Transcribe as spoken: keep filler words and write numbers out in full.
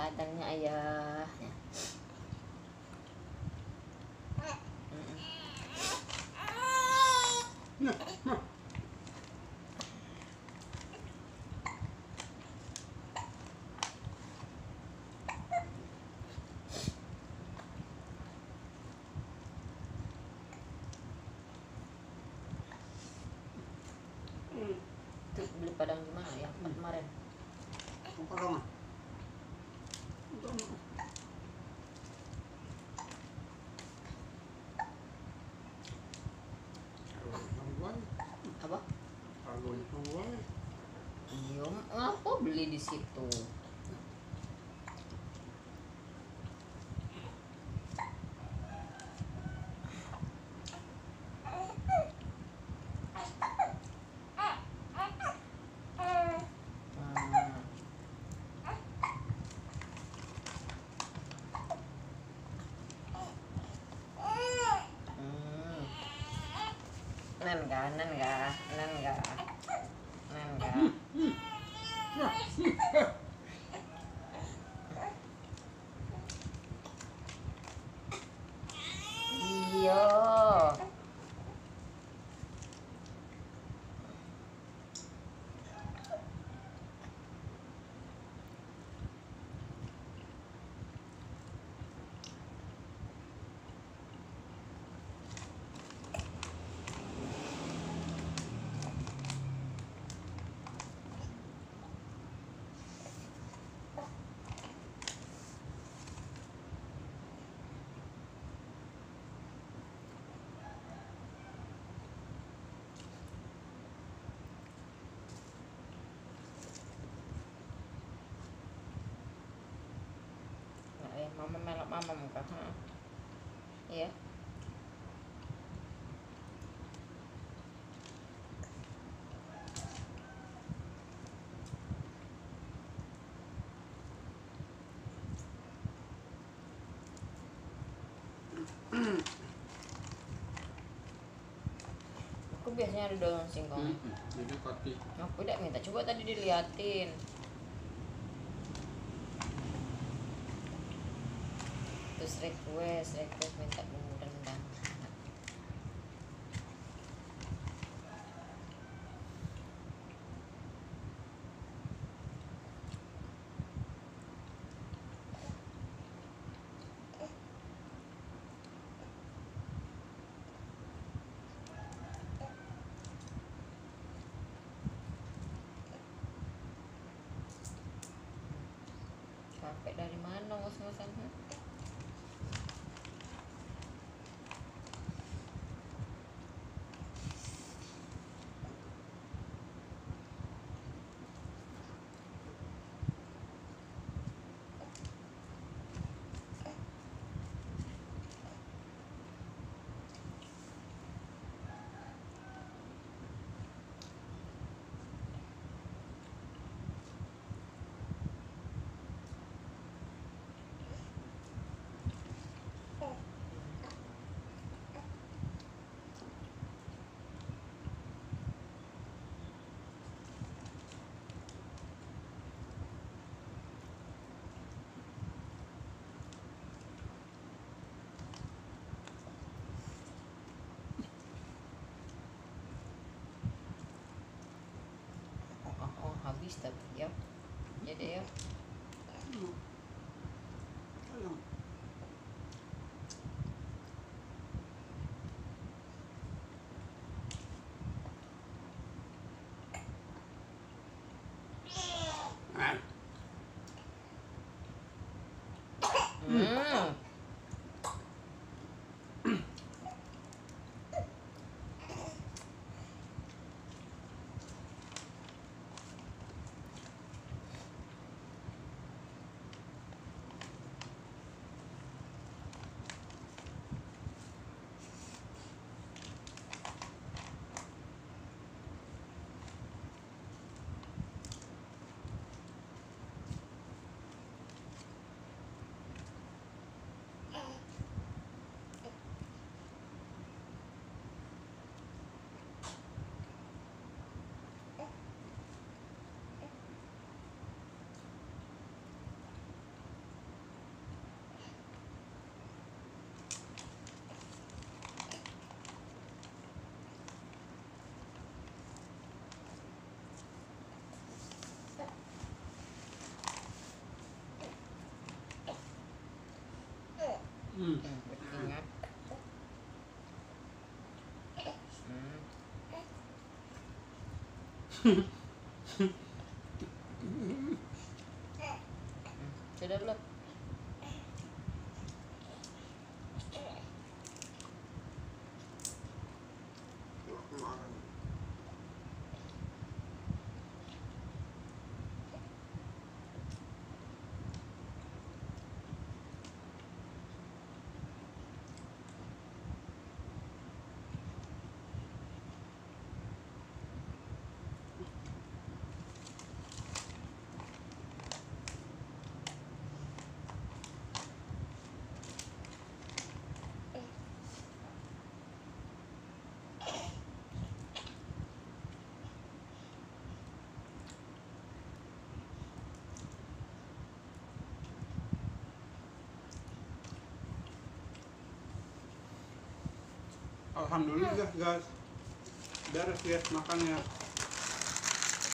Datangnya ayah. Mm-mm. Tuh, beli padang di mana ya? Tempat kemarin. Padang. Apa? Iyo, ngapo beli di situ? Hmm. Nan ga, nan ga, nan ga, nan ga. Iyo. Nah, eh, mama melok mama muka, ha. Iya. Aku biasanya ada daun singkong. Mm-mm. Jadi kati. Aku dak minta, coba tadi diliatin. Terus request, request minta bumbu rendang. Capek dari mano ngos-ngosan, ha? Oh, oh, oh, habis tapi ya. Jadi ya. Hmm. Hmm. Sudah belum? Alhamdulillah, guys. Beres, guys, makannya.